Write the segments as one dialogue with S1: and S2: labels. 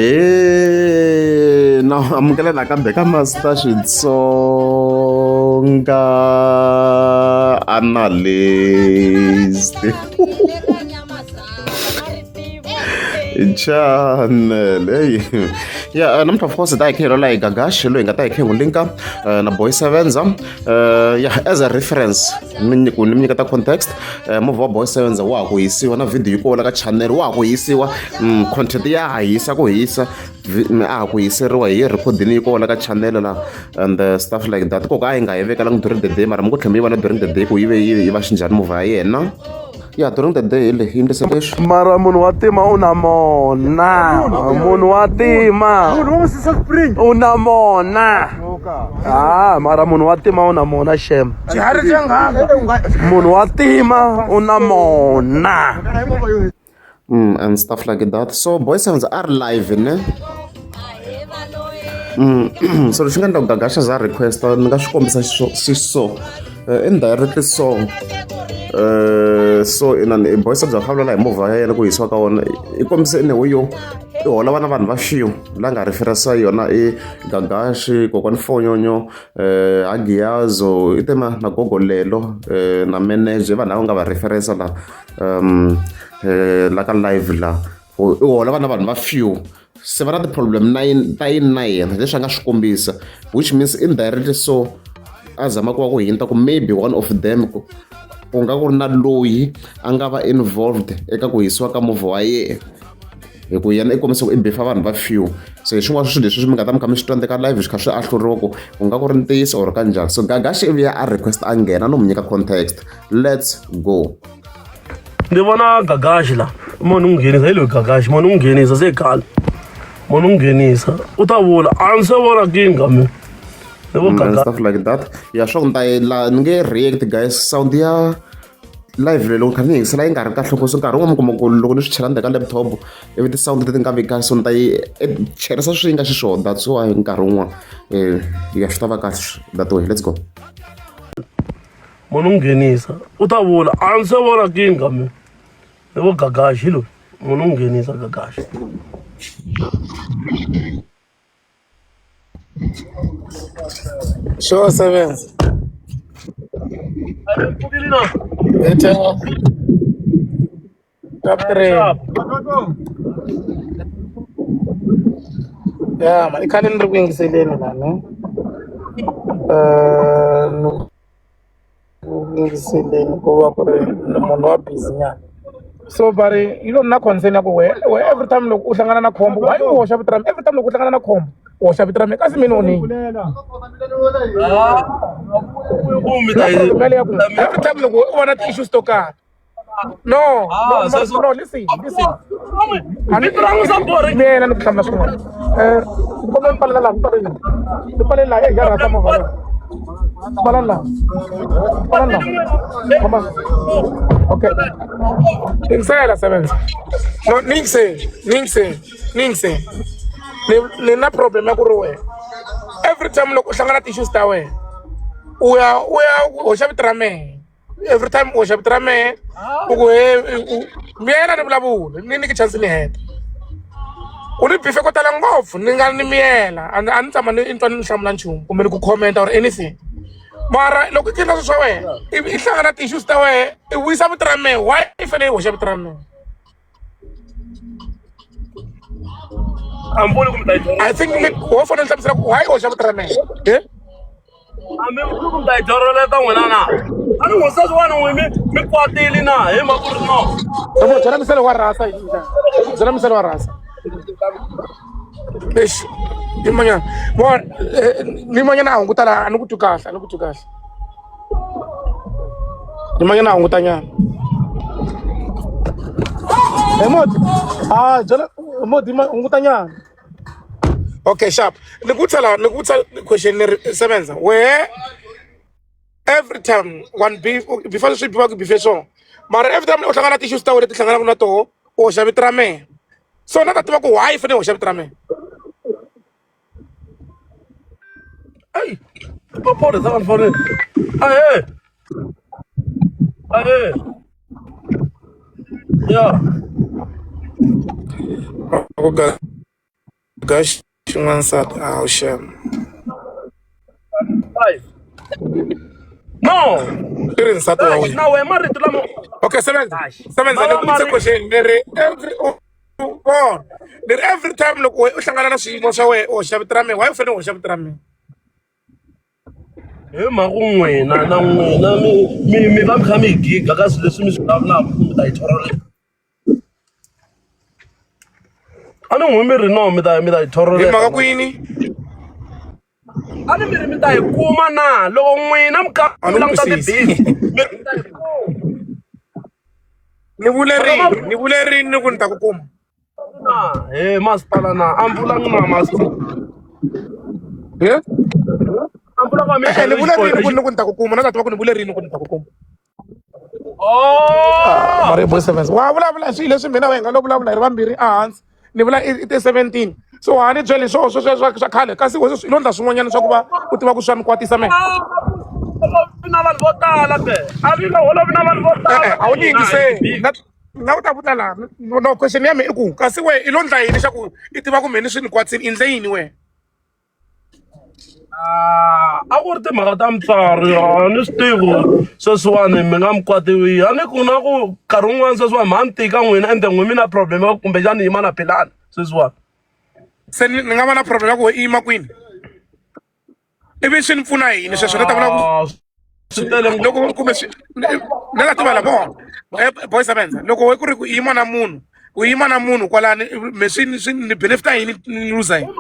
S1: Ahee na amukela nakambe ka Master Xitsonga Analyst channel hey ya namuntlha of course hi ta hi kha hi rhola hi Gagash loyi hi nga ta hi kha hi n'wi linka na Boy Sevenza ya as a reference ni ku ni mi nyiketa context movha wa Boy Sevenza wa ha ku hisiwa na video yi kona ka channel wa ha ku hisiwa content ya ha hisa ku hisa a ha ku hiseriwa hi rhekhodini yi kona ka channel la and stuff like that koka a yi nga yi vekelangi during the day mara mi ku tlhela mi yi vona during the day ku yi ve yi va xinjhani movha ya yena ya during the day hi leyi yi endlise leswi
S2: mara munhu wa tima u na mona munhu wa tima u na mona ah mara munhu wa tima u na mona shem munhu wa tima u na mona
S1: And stuff like that. So Boy Sevens a ri live ne. So lexi nga endla ku Gagasha za request ni nga swi kombisa xiswo indirectly so so inani i Boy Sevens a kha vulavula hi movha ya yena ku hisiwa ka wona i kombise in a way yo i hola vana vanhu va few la nga referensa yona i Gagashi kokwani Fonyonyo Hagiyazo i tema na gogo lelo na manager vanhu lava nga va referensa la la ka live la i hola vana vanhu va few se va na ti-problem na yini ta yini na yena leswi a nga swi kombisa which means indirectly so a zama ku va ku hinta ku maybe one of them ku ku nga ku ri na loyi a nga va involved eka ku hisiwa ka movha wa yena hi ku yena i kombisa ku i bifa vanhu va few so hi swin'wana swa swilo leswi mi nga ta mi kha mi swi twa ka live swi kha swi ahluriwa ku ku nga ku ri ntiyiso or ka njhani so Gagashi ivi ya a request a nghena no mu nyika context let's go.
S2: Ni vona Gagashi la munhu n'wi nghenisa hi loyi Gagashi munhu n'wi nghenisa se khale munhu n'wi nghenisa u ta vula a ni se vona kinga mi ni vo
S1: And stuff like that ya swa ku ni ta yi la ni nge react guys sound ya live leyi loko kha ni yingisela yi nga ri kahle ngopfu nkarhi wun'we mi kuma ku loko ni swi chela ndzeni ka laptop ivi ti-sound ti nga vi kahle so ni ta yi cherisa swi nga xiswona that's why nkarhi wun'wana ya swi ta va kahle that way let's go.
S2: Munhu n'wi nghenisa u ta vula a ni se vona kinga mi ni vo Gagashi hi loyi munhu n'wi nghenisa Gagashi.
S3: Sure, sevenza. Top three. Ya, man, i khale ni ri ku yingiseleni la ne. Ni ku yingiseleni ko va ku ri ni munhu wa busy nyana. So va ri yi lo na concern ya ku we we every time loko u hlangana na khombo why u hoxa vito ra mina every time loko u hlangana na khombo u hoxa vito ra mina kasi mina u ni na problem yaleyo ya ku every time loko u vona ti-issues to karhi no
S2: Ah,
S3: no
S2: so-
S3: no, no listen listen
S2: Ni tirhangusa boring.
S3: mina ni ku hlamula swin'wana ni kombela ni pfalela laha ni pfalela ni pfalela laha eya rhasa movha lowu pfalela laha pfalela laha khoma okay yingisela sevenza no ni yingiseli ni yingiseli ni yingiseli ni ni na problem ya ku ri wena every time loko u hlangana ti-issues ta wena u ya u ya u hoxa vito ra mehe every time u hoxa vito ra mehe u ku he miyela ni vulavula ni nyiki chance ni heta u ni bife ko tala ngopfu ni nga ni miyela a ni a ni tshama ni twa ni hlamula nchumu kumbe ni ku commenta or anything mara loko i endla swilo swa wena i hlangana ti-issues ta wena i vuyisa vito ra mehe why i fanele i hoxa vito ra mehe
S2: A mi voni ku mi ta yi
S3: I think mi wo fanele u hlamusela ku why i hoxa vito ra mehe eh?
S2: A mi voni ku mi ta yi joroleta n'wina na a ni n'wi sweswiwani n'wi mi mi kwatile na hi mhaka ku ri no
S3: Yabo byela miselo wa rhasa byela miselo wa rhasa lexi yimanyana bona yimanyana a hunguta laha a ni ku twi kahle a ni ku twi kahle yimanyana a hunguta nyana he moti a byela moti hunguta nyana okay sharp ni ku vutisa la ni ku vutisa question ni ri sevenza wehe every time one beef before swi biwa ku bife swona mara every time u hlangana ti-issues ta wena leti hlanganaka na toho u hoxa vito ra mehe so na ta tiva ku why i fanele u hoxa vito ra mehe
S2: ayi maphorisa va ni fonela ahe ahe ya.
S3: Ku Gagashi n'wansati awu xem.
S2: Five. No.
S3: I ri nsati wa wena.
S2: Na wena marito lama.
S3: Okay, sevenza. Sevenza ni vutisa question ni ri every vona ni ri every time loko u hlangana na swiyimo swa wena u hoxa vito ra mina why u fanele u hoxa vito ra mina?
S2: Hi mhaka ku n'wina na n'wina mi mi mi va mi kha mi giga ka swilo leswi mi swi vulavulaka ku mi ta yi tolerate. A ni n'wi mi ri no mi ta mi ta yi
S3: Hi
S2: tolerate.
S3: mhaka ku yini?
S2: A ni mi ri mi ta yi kuma na loko n'wina mi kha
S3: A
S2: mi
S3: ni
S2: languta
S3: twisisi.
S2: ti-busy mi ri mi ta yi kuma.
S3: Ni vule rini? Ni vule rini ni ku ni ta ku kuma?
S2: Na he masipala na a mi vulangi na masipala.
S3: He?
S2: A mi vulanga mi
S3: E-e, ni vule rini ku ni ku ni ta ku kuma? Na ta tiva ku ni vule rini ku ni ta ku kuma.
S2: Oh!
S3: Mara boy sevens. Wa vulavula swilo leswi mina wena nga lo vulavula hi ri vambirhi ehansi. Ni vula i ti 17. So wa ni byeli swo swo swa swa khale kasi wena sweswi i lo ndla swin'wanyana swa ku va u tiva ku swa ni kwatisa mina.
S2: Na vanhu vo tala be. A vi nga holovi na vanhu vo tala.
S3: E-e, a wu ni yingiseli. Na na ku ta vutla laha. No question ya mina i ku kasi wehe i lo ndla yini xa ku i tiva ku mina swi ni kwatisini i ndle yini wena?
S2: Ah, a ku ri timhaka ta mutswari a ni swi tivi ku sweswiwani mi nga mi kwatiwi a ni ku na ku nkarhi wun'wani sweswiwani mhani tika n'wina ende n'wi mi na problem ya ku kumbexani yima na philani sweswiwani
S3: Se ni ni nga va na problem ya ku we i yima kwini? Ivi swi ni pfuna yini sweswo ni ta vula ku
S2: Ah, swi tele ngopfu
S3: loko kumbe swi ni nga tiva la vona boy sevenza loko we ku ri ku yima na munhu u yima na munhu kwalani me swi swi ni benefita yini ni luza yini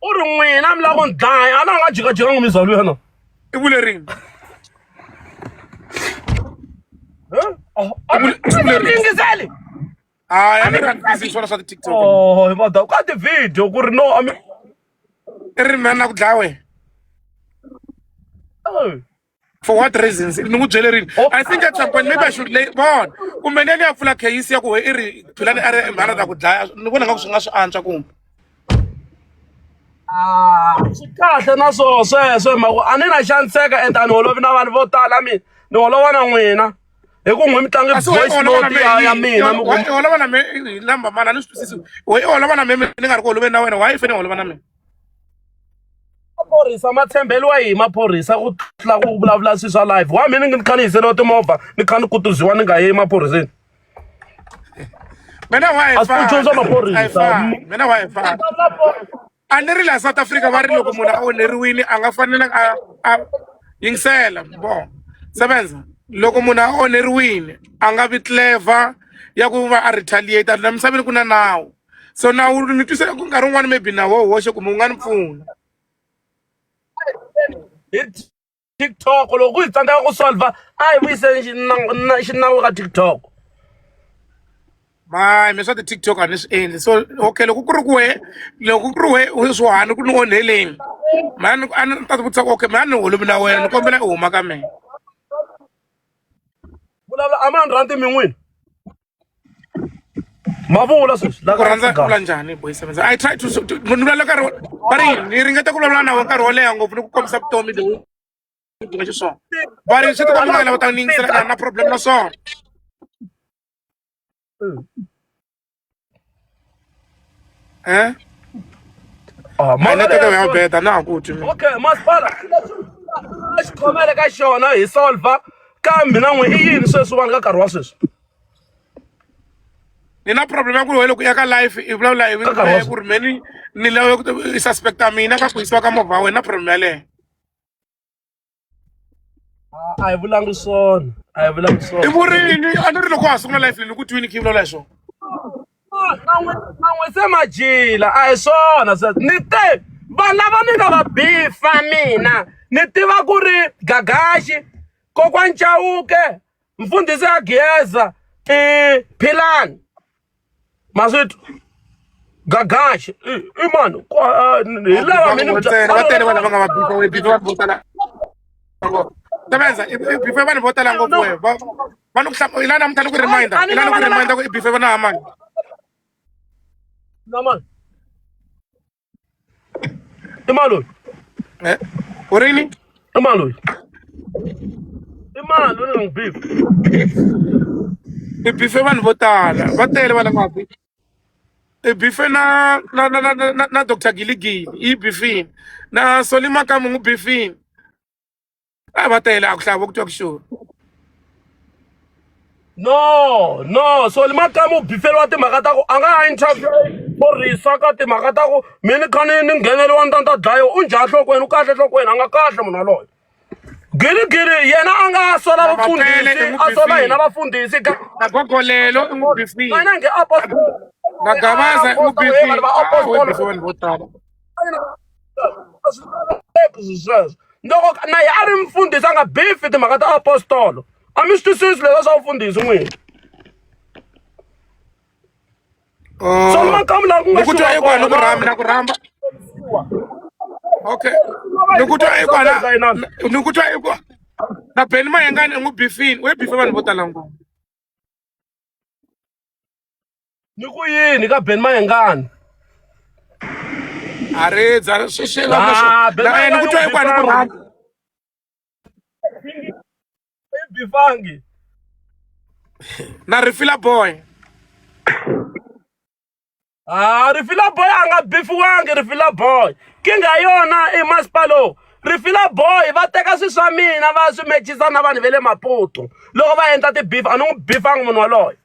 S2: u ri n'wina mi lava ku ni dlaya a na nga jikajikangi mizalo yena
S3: i vule rini
S2: yingiseli
S3: hayi a ni ri busy swona swa ti-tiktok
S2: oh hi vada ka ti-video ku ri no a mi
S3: i ri mina na ku dlaya wena for what reasons ni n'wi byele rini
S2: Oh.
S3: I think at some point maybe I should lay vona kumbe ni ya ni ya pfula case ya ku we i ri philani a ri mhana ta ku dlaya ni vona nga ku swi nga swi antswa kumbe
S2: Ah, swi kahle na swoho sweswo hi mhaka ku a ni na xaniseka ende a ni holovi na vanhu vo tala mina ni holova na n'wina hi ku n'wi mi tlange
S3: kasi we
S2: voice
S3: holova na
S2: note ya ya
S3: mehe
S2: mina mi ku
S3: i holova na mehe hi lamba mani a ni swi twisisi we i holova na mehe ni nga ri ku holoveni na wena why i fanele u holova na mehe
S2: maphorisa ma tshembeliwa hi maphorisa ku tlula ku vulavula swilo swa live wa mina ni kha ni hiseriwa timovha ni kha ni kutuziwa ni nga yi emaphoriseni
S3: mina wa
S2: A swi pfuxo swa maphorisa.
S3: mina wa hi a ni ri laha South Africa va ri loko munhu a onheriwile a nga fanelanga a a yingisela bo sevenza loko munhu a onheriwile a nga vi clever ya ku va a retaliate la misaveni ku na nawu so nawu ni twisela ku nkarhi wun'wani maybe nawu wo hoxe kumbe wu nga ni pfuna
S2: hi tiktok loko ku hi tsandzeka ku solver a hi vuyiseni xinawu ka tiktok
S3: Hayi mi swa ti-TikTok a ni swi endli so okay loko ku ri ku we loko ku ri we u swi hani ku ni onheleni mhani a ni ta ti vutisa ku okay mhani ni holovi na wena ni kombela i huma ka mina
S2: vulavula a ma ni rhandzi mi n'wina ma vula sweswi la
S3: ku rhandza ku vula njhani boy seven I try to ni vulavula nkarhi va ri yini ni ringeta ku vulavula na wena nkarhi wo leha ngopfu ni ku kombisa vutomi lebyi byi nga xiswona va ri swi tikomba nga lava ta ni yingisela na problem na swona eh
S2: Ah,
S3: a
S2: mhaka
S3: ni teka
S2: leyi
S3: ya beta na ha ku twi mina
S2: okay masipala a xikhomele ka xona hi solver kambe na n'we i yini sweswiwani ka nkarhi wa sweswi
S3: ni na problem ya ku ri wena loko u ya ka life i vulavula hi
S2: Ka nkarhi wa
S3: ku ri me ni ni lava ku i suspecta mina ka ku yisiwa ka movha wa wena na problem yaleyo
S2: a hi vulangi swona a hi vulangi
S3: i
S2: swona
S3: vurini a ni ri loko wa ha sungula life leyi ni ku twini khe vulavula hi swona
S2: nan'we se majila a hi swona sweswo ni te vanhu lava ni nga va bifa mina ni tiva ku ri gagaxi kokwani chauke mfundhisi a geza i philani maswitwa gagaxi i mani hi lava mina
S3: ntsena va tele vanhu lava nga va bifa we bifa vanhu vo tala sevenza i bife vanhu vo tala ngopfu we va va ni ku hlam i la namuntlha ni ku reminder i la ni ku reminder ku i bife vana mani
S2: na mani i mani loyi
S3: Eh, u rini
S2: i mani loyi i mani loyi ni nga n'wi bifa
S3: I bife vanhu vo tala va tele va lava i bife na na na na na, na Dr Giligili i bifini na Soli Makamu n'wi bifini a va tele a ku hlaya vo ku twa ku xona.
S2: No no Soli Makamu u biferiwa timhaka ta ku a nga ha interview phorisa ka timhaka ta ku mi ni kha ni ni ngheneriwa ni ta ni ta dlayiwa u njhani nhlokweni u kahle nhlokweni a nga kahle munhu yaloye. Giligili yena a nga sola
S3: Na Mapele
S2: vafundhisi
S3: i n'wi
S2: a sola
S3: bifile.
S2: hina vafundhisi ka
S3: Na Gogolelo i n'wi bifile.
S2: na nge apostol
S3: Na Gabaza i n'wi bifile.
S2: va
S3: Ah, we
S2: apostol
S3: bife vanhu vo tala.
S2: sweswo loko na ye a ri mfundhisi a nga bifi timhaka ta apostolo a mi swi twisisi leswa swa vufundhisi n'wina.
S3: Oh.
S2: So makamu la ku nga
S3: Ni ku twa
S2: xuwa
S3: ekwana ni ku
S2: kona.
S3: rhamba na ku rhamba. Okay. Ni ku twa ekwana ni ku twa ekwa na Benny Mayengani i n'wi bifini u bife vanhu vo tala ngopfu.
S2: Ni ku yini ka Benny Mayengani?
S3: A ri dza swi swi
S2: Ah, Benny
S3: na ni ku
S2: Mayengani
S3: twa
S2: u
S3: ekwana ni ku
S2: bifangi.
S3: rhamba.
S2: I bifangi.
S3: Na Rifila Boy.
S2: Ah, Rifila Boy a nga bifiwangi Rifila Boy. Kinga yona i masipala lowu. Rifila Boy va teka swilo swa mina va swi mechisa na vanhu va le Maputo. Loko va endla ti-beef a ni n'wi bifangi munhu waloye.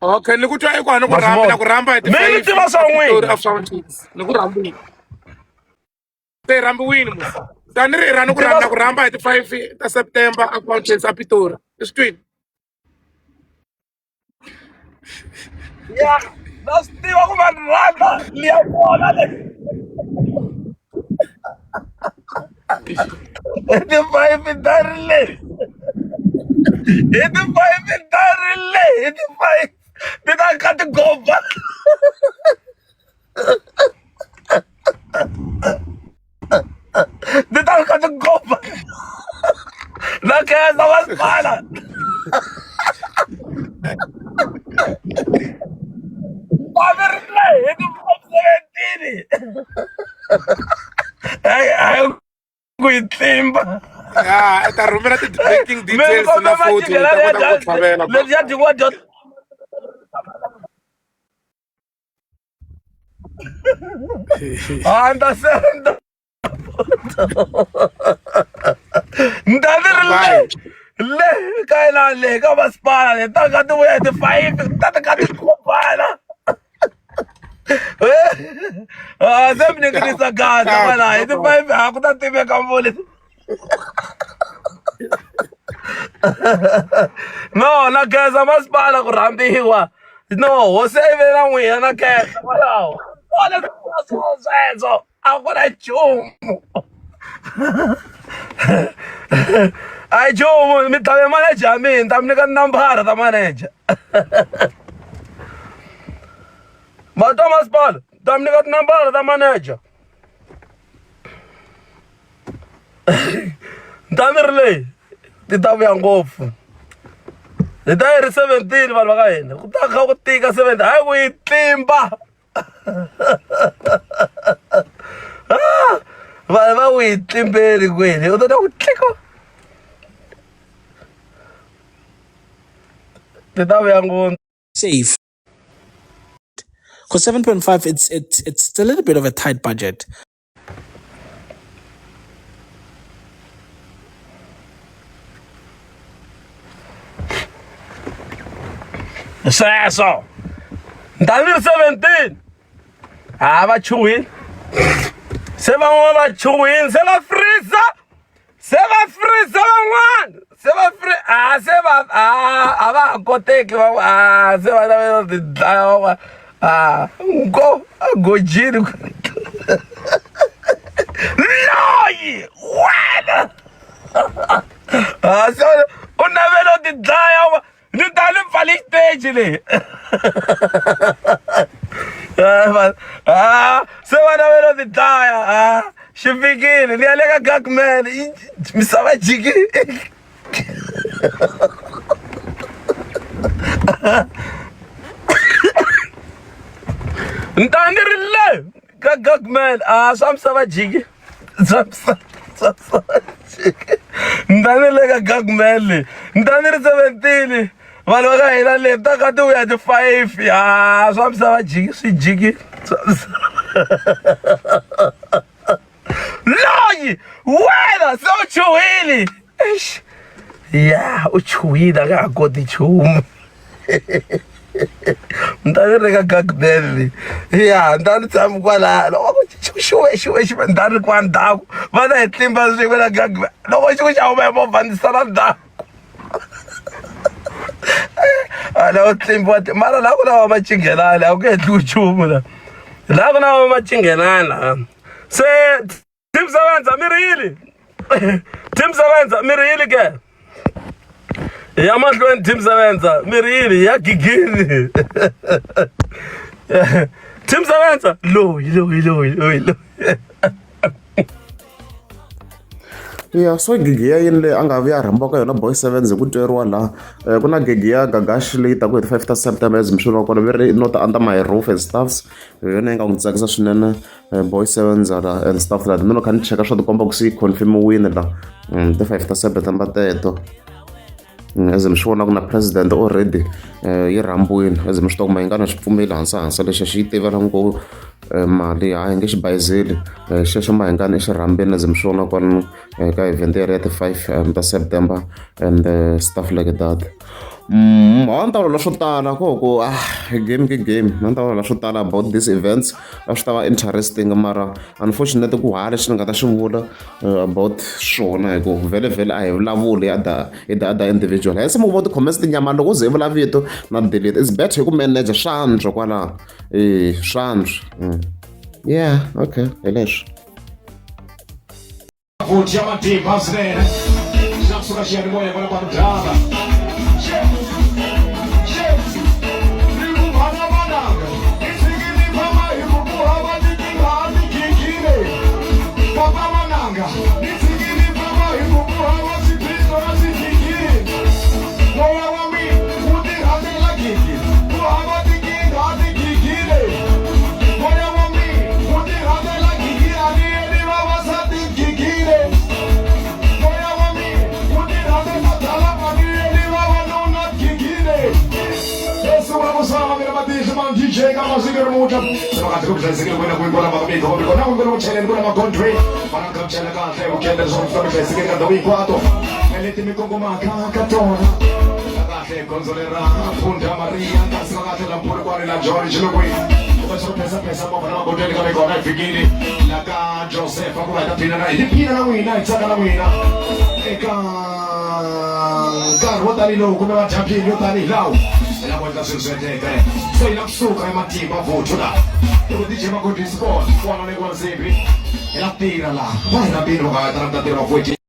S3: Okay, ni ku twa ekwana ni ku
S2: Ma swi
S3: rhamba
S2: vona?
S3: na ku rhamba hi ti
S2: Mina ni
S3: five
S2: tiva swa n'wina.
S3: a Fountains. Ni ku rhambile. Se hi rhambiwile musi. Tani ri ra ni ku rhamba na ku rhamba hi ti 5 ta September a Fountains a Pitori. I swi twini?
S2: Ya, na swi tiva ku va ni rhandza ni ya vona le. Hi ti five ta ri le. Hi ti five ta ri le, hi ti five ti ta kha ti goba. Ni ta kha ti goba. Na khensa masipala. Va ri le hi ti 17. Hayi hayi ku yi tlimba.
S3: Ya, i ta rhumela ti banking details na photo hi ta kota ku tlhavela.
S2: Leswi ya dyiwa dyo Ah, ni ta senda. Ni ta ni ri le le ka yena le ka masipala le ta ka ti vuya hi ti-five ta ti ka ti khobana. Ah, se mi nyikisa gaza kwala hi ti-five a ku ta tiveka mvula. No na khensa masipala ku rhambiwa no hosi a yi ve na n'wina na khensa kwalaho swona sweswo a ku na nchumu a hi nchumu mi tlhave manager ya mina ni ta mi nyika tinambara ta manager ma twa masipala ni ta mi nyika tinambara ta manager. Ni ta ni ri leyi ti ta vuya ngopfu hi ta yi ri 17 vanhu va ka hina ku ta kha ku tika 17 hayi ku yi tlimba ah, vanhu va ku yi tlimbeni kwini u ta twa ku tliko ti ta vuya ngopfu.
S4: Safe. Because 7.5, it's a little bit of a tight budget.
S2: Sweswo ni ta ni ri 17 ha va chuhile se van'wana va chuhile se va freezer se va freezer van'wana se va free a se va a a va ha koteki va a se va lava ti dlaya van'wana a nko a gojini loyi wena a se u navela u ti dlaya ni ta ni pfale xiteji leyi se va navela ti dlaya a xi fikile ni ya le ka gagman misava jiki ni ta ni ri le ka gagman a swa misava jiki swa misava jiki. Ni ta ni le ka Gagmel ni ta ni ri 17 vanhu va ka hina le ta ka ti vuya ti 5 ya swa misava jiki swi jiki loyi wena se u chuhile eish ya u chuhile a nga ha koti nchumu ni ta ni ri ka Gagmel ya ni ta ni tshami kwalano loko ku xuwe xuwe xuwe ni ta ri kwa ndzhaku va ta hi tlimba swin'we na Gagmel loko xi ku xa huma hi movha ndzi sala ndzhaku a la u tlimbiwa mara laha ku na va macinghelani a ku endliwi nchumu la laha ku na va macinghelani se team sevenza mi ri yini team sevenza mi ri yini ke ya mahlweni team sevenza mi ri yini ya gigini team sevenza loyi loyi loyi loyi loyi
S1: Ya so gigi ya yini leyi a nga vuya a rhambiwa ka yona boy sevens hi ku tweriwa laha ku na gigi ya Gagash leyi taku hi ti 5 ta September as mi swi vona kona ve ri not under my roof and stuffs hi yona yi nga n'wi tsakisa swinene boy sevens la and stuff like that ni loko kha ni cheka swa tikomba ku se yi confirm-iwini la ti 5 ta September teto as mi swi vona ku na president already yi rhambiwile as mi swi tiva ku Mayengani a xi pfumeli hansi hansi lexi xi yi tivela ngo mali hayi nge xi bayizeli xexo Mayengani i xi rhambile as mi swi vona kwalano ka event ya ti 5 ta September and stuff like that a ni ta vulavula swo tala ko ku ah game ke game a ni ta vulavula swo tala about these events a swi ta va interesting mara unfortunately ku hava lexi ni nga ta xi vula about swona hi ku vhele vhele a hi vulavuli hi other hi the other individual hence mo vo ti-comments tinyama loko u ze i vula vito na delete it's better hi ku manager swa antswa kwalaho e swa antswa yeah okay hi leswo
S5: Futhi ya matimba swinene xa kusuka xiyanimoya vona vanhu byala Papa mananga ni tshikini famba hi ku ku hava swiphiqo na swigigini moya wa mina wu tirhandzela gigi ku hava tinkingha a tigigile moya wa mina wu tirhandzela gigi a ni yeli vavasati gigile moya wa mina wu tirhandzela byala a ni yeli vavanuna gigile Yesu wa musava mina matihlo ma DJ ka masiku ri muta se va kahle ku hlayisekile ku na ku kwala va miko va kona ku ku cheleni ku na magondzweni va na ka chela kahle ku kenda leswaku swi hlayisekile ka ndhawu hinkwato leti mi kongomaka ka tona kahle gondzo lera Funda Maria kasi va kahle la Polokwane la George Lokweni ku swo phesa phesa movha na magondzweni ka mi kona hi fikile la ka Joseph ku va hi ta phina na hi tiphina na n'wina hi tsaka na n'wina eka nkarhi wo tanihi lowu kumbe madyambyini yo tanihi lawu hi lava ku endla swilo swi endleka se hi la kusuka hi matimba vuthu la loko DJ Magodisi kona kona le kwa nsimbi hi la ku tirha laha va hi rhambile loko va ta ta tirha vafuweti.